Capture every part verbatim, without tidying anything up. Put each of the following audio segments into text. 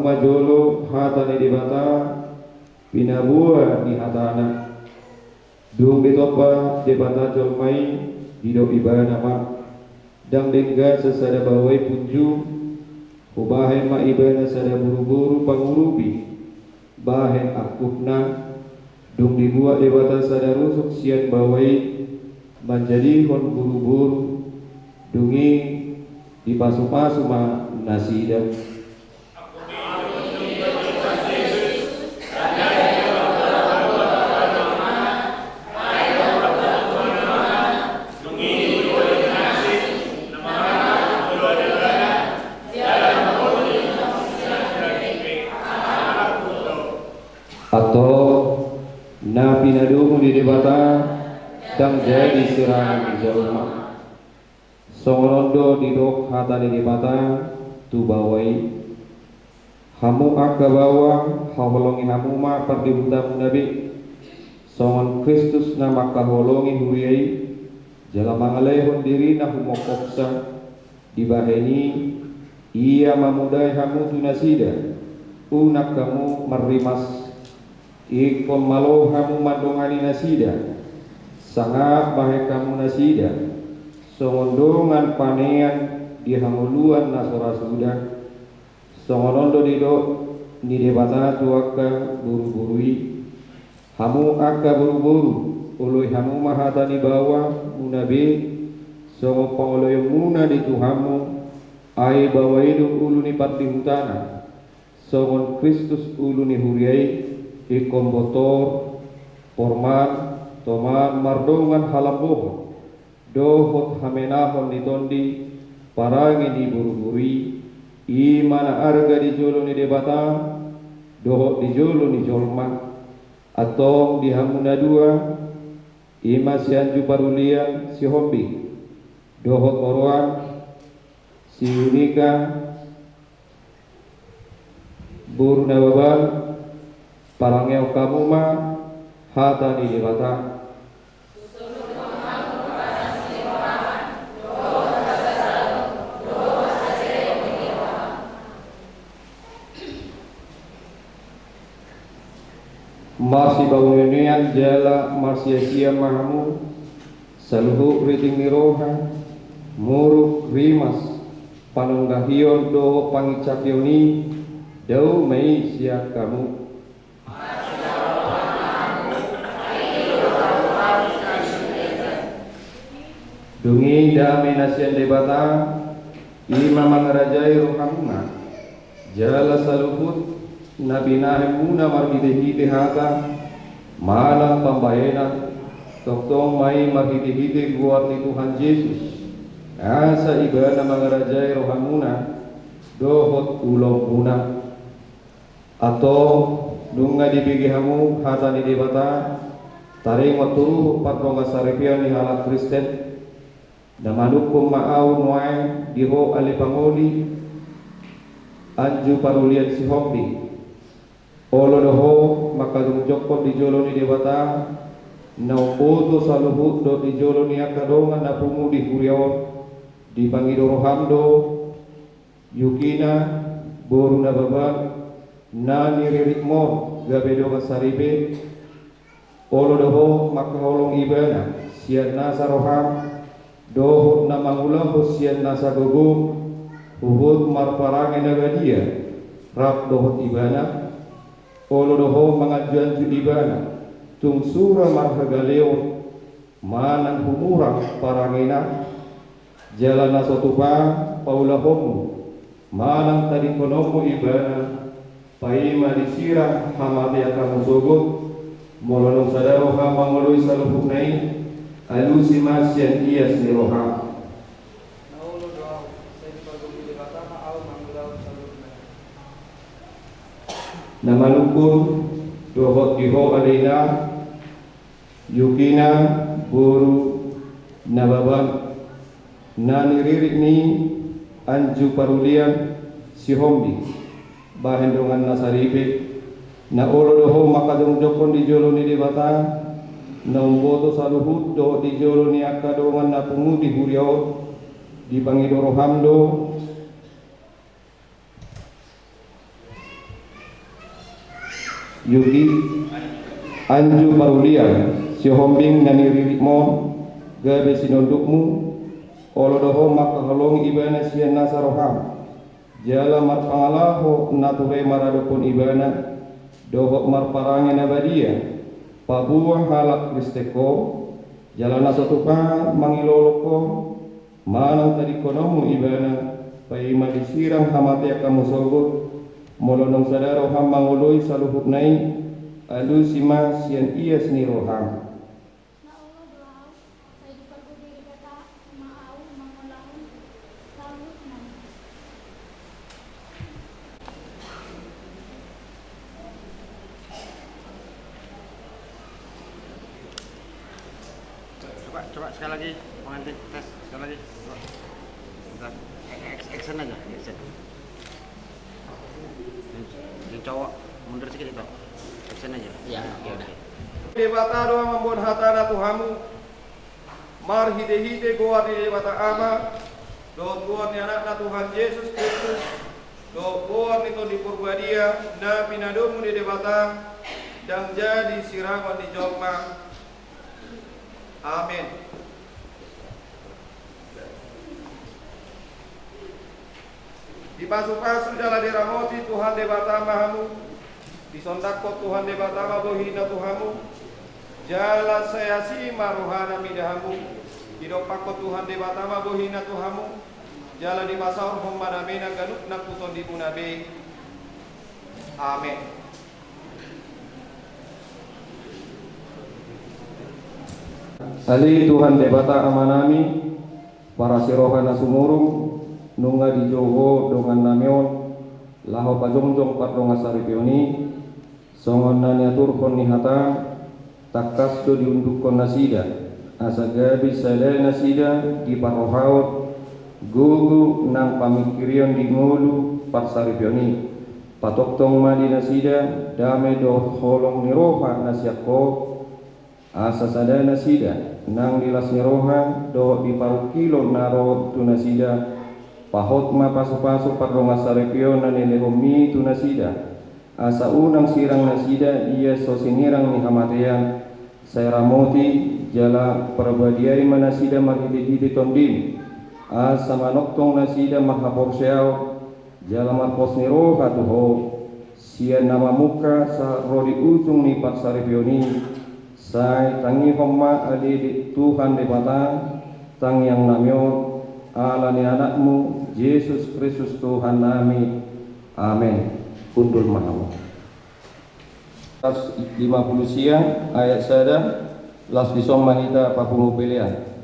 Majolo hata ni Debata, pinaboa ni hatana. Dung ditompa Debata jolma i, didok ibana ma: Ndang denggan sasada baoa i punju, hubahen ma ibana sada boruboru pangurupi bahen angkupna. Dung dibuat Debata sada rusuk sian baoa i manjadihon boruboru, dung i dipasupasu ma nasida. Antong, na pinadomu ni Debata ndang jadi sirangan ni jolma. Songon on do didok hata ni Debata tu baoa i: Hamu angka baoa, haholongi hamu ma pardihutamuna be, songon Kristus na mangkaholongi huria i, jala mangalehon dirina humongkopsa. Dibahen i, ia mamodai hamu tu nasida, unang hamu marrimas. Ingkon malo hamu mandongani nasida, sangap bahen hamu nasida songon dongan panean di hangoluan na so ra suda. Songon on do didok ni Debata tu angka boruboru i: Hamu angka boruboru, oloi hamu ma hata ni baoamuna be, songon pangoloionmuna di Tuhanmu. Ai baoa i do ulu ni pardihutana, songon Kristus ulu ni huria i. Ingkon botor, porman, toman mardongan halambohon dohot hamenahon ni tondi parange ni boruboru i, i ma na arga di jolo ni Debata dohot di jolo ni jolma. Antong di hamu na dua, i ma si Anju Parulian Sihombing dohot oroan si Yunika boru Nababan, parangehon hamu ma hata ni Debata. Marsipauneunean jala marsiasian ma hamu, saluhut riting ni roha, muruk, rimas, panonggahion dohot panginsakion i, dao ma i sian hamu. Dung i dame na sian Debata, i ma mangarajai rohamuna, jala saluhut na binahenmuna marhitehite hata manang pambahenan, tongtong ma i marhitehite goar ni Tuhan Jesus, asa Ibana mangarajai rohamuna dohot ulaonmuna. Antong, nunga dibege hamu hata ni Debata, taringot tu uhum pardongansaripeon ni halak Kristen, na manungkun ma ahu nuaeng di ho ale pangoli, Anju Parulian Sihombing. Olo do ho mangkajongjonghon di jolo ni Debata, na umboto saluhut dohot di jolo ni angka dongan na pungu di huria on, dipangido roham do Yukina boru Nababan, na niriritmon gabe dongan saripe. Olo do ho mangkaholongi ibana sian nasa roham, dohot na mangulahon sian nasa gogom, huhut marparange na badia rap dohot ibana. Olo do ho manganjuanju ibana, tung sura marhagaleon, manang humurang parangena, jala na so tupa paulahonmu manang tadingkononmu ibana, paima disirang hamatean hamu sogot. Molo naung sada roha mangoloi saluhutna i, alusi ma sian ias ni roha. Na olo do ahu, sai dipargogoi Debata ma ahu mangulahon saluhutna i. Na manungkun dohot di ho alena, Yukina boru Nababan, na niririt ni Anju Parulian Sihombing, bahen dongan na saripe. Na olo do ho mangkajongjonghon di jolo ni Debata, na umboto saluhut dohot di jolo ni angka dongan na pungu di huria on, dipangido roham do. Yuki, Anju Parulian, sihombing na niriritmon, gabe sinondukmu, olo do ho mangkaholongi ibana sian nasa roham, jala marpangalaho na ture maradophon ibana, dohot marparange na badia, paboa halak Kristen ho, jala na so tupa mangilolong ho, manang tadingkononmu ibana, paima disirang hamatean hamu sogot, molo naung sada roham mangoloi saluhutna i, alusi ma sian ias ni roham. Na olo do ahu, sai dipargogoi Debata ma ahu mangulahon saluhutna i. Coba, coba sekali lagi, pengantin, tes sekali lagi. Coba. Bentar. Eh, eh, action aja, action. Yang, yang cowok mundur sedikit itu. Action aja. Ya, ya udah. Debata do mamboan hatana tu hamu. Marhitehite goar ni Debata Ama, dohot goar ni Anakna Tuhan Jesus Kristus, dohot goar ni Tondi Porbadia, na pinadomu ni Debata, ndang jadi sirangon ni jolma. Amen. Dipasupasu jala diramoti Tuhan Debata ma hamu. Disondangkon Tuhan Debata ma bohina tu hamu, jala sai asi ma rohana mida hamu. Didompakkon Tuhan Debata ma bohina tu hamu, jala dipasaorhon ma damena ganup na tu tondimuna be. Amen. Ale Tuhan Debata Amanami, parasi roha na sumurung, nunga dijou Ho dongannami on, laho pajongjong pardongansaripeon i, songon na niaturhon ni hataM, tangkas do diundukhon nasida, asa gabe sada nasida diparrohahon gogo nang pamingkirion di ngolu parsaripeon i. Patongtong ma di nasida dame dohot holong ni roha na sian Ho, asa sada nasida nang di las ni roha dohot di parungkilon na ro tu nasida. Pahot ma pasupasu pardongansaripeon na nilehonMi tu nasida, asa unang sirang nasida ia so sinirang ni hamatean. Sai ramoti jala parbadiai ma nasida marhitehite TondiM, asa manongtong nasida marhaporseaon jala marpos ni roha tu Ho, sian na mamungka sahat ro di ujung ni parsaripeon i. Sai tangihon ma ale Tuhan Debata tangiangnami on, ala ni AnakMu Jesus Kristus Tuhannami. Amen. Hundul ma hamu. Lima puluh sia ayat sada, laos dison ma hita papungu pelean.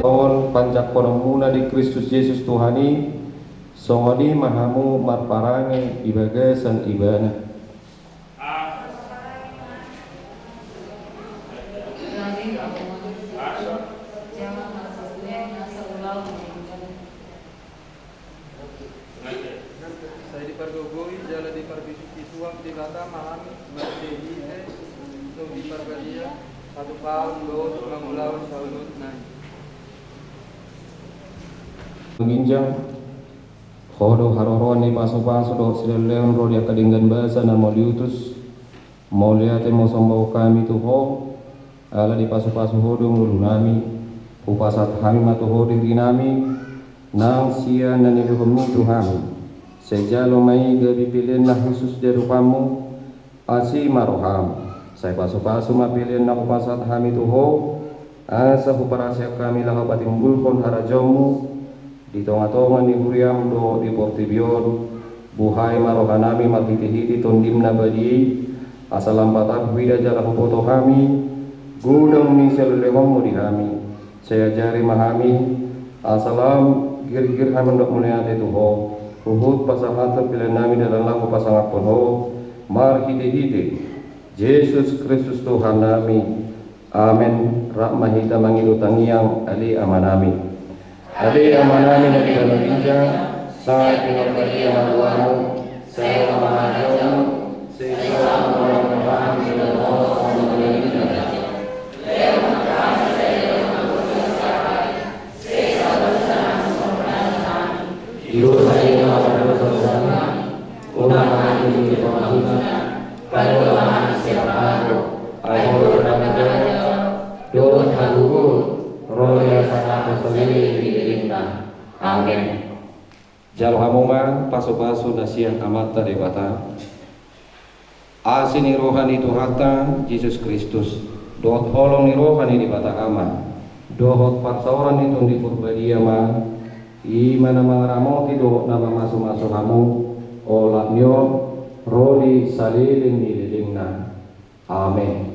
On panjangkononmuna di Kristus Jesus Tuhan i, songon i ma hamu marparange di bagasan Ibana. Sai dipargogoi jala diparbisusuhon Debata ma hami marhitehite Tondi Parbadia, patupaon dohot mangulahon saluhutna i. Ginjang, Ho do haroroan ni pasupasu dohot silehonlehon ro di angka denggan basa na mauliutus. Mauliate ma husomba hami tu Ho, ala dipasupasu Ho do ngolunami. Hupasahat hami ma tu Ho dirinami, nang sian na nilehonMi tu hami. Sai jalo ma i gabe pelean na hushus di adopanMu, asi ma rohaM. Sai pasupasu ma pelean na hupasahat hami tu Ho, asa huparasiak hami laho patimbulhon harajaonMu di tongatonga ni huriaM dohot di portibi on. Buhai ma rohanami marhitehite TondiM na badia i, asa lam patah huida jala huboto hami Godang ni salelehonmu di hami, sai ajari ma hami, asa lam girgir hami mandok mauliate tu Ho, huhut pasahathon pelean nami dalan na hupasangaphon Ho, marhitehite Jesus Kristus Tuhan nami. Amen. Rap ma hita mangido tangiang, Ale Amanami. Ale Amanami na di banua ginjang, sai pinarbadia ma goarmu, sai ro ma harajaonmu, sai saut ma rohamu di banua on songon na di banua ginjang. Didok hami ma pardosa dosa nami, unang hami di tonga hami, padoa ma hami sian pangago, ai Ho do na manjalo, dohot hagogoon, ro di hasangapon saleleng ni lelengna. Amen. Jalo hamu ma pasupasu na sian Amanta Debata, asi ni roha ni Tuhanta Jesus Kristus, dohot holong ni roha ni Debata Ama, dohot parsaoran ni Tondi Parbadia ma, i ma na mangaramoti dohot na mamasumasu hamu, olat ni on, ro di saleleng ni lelengna. Amen.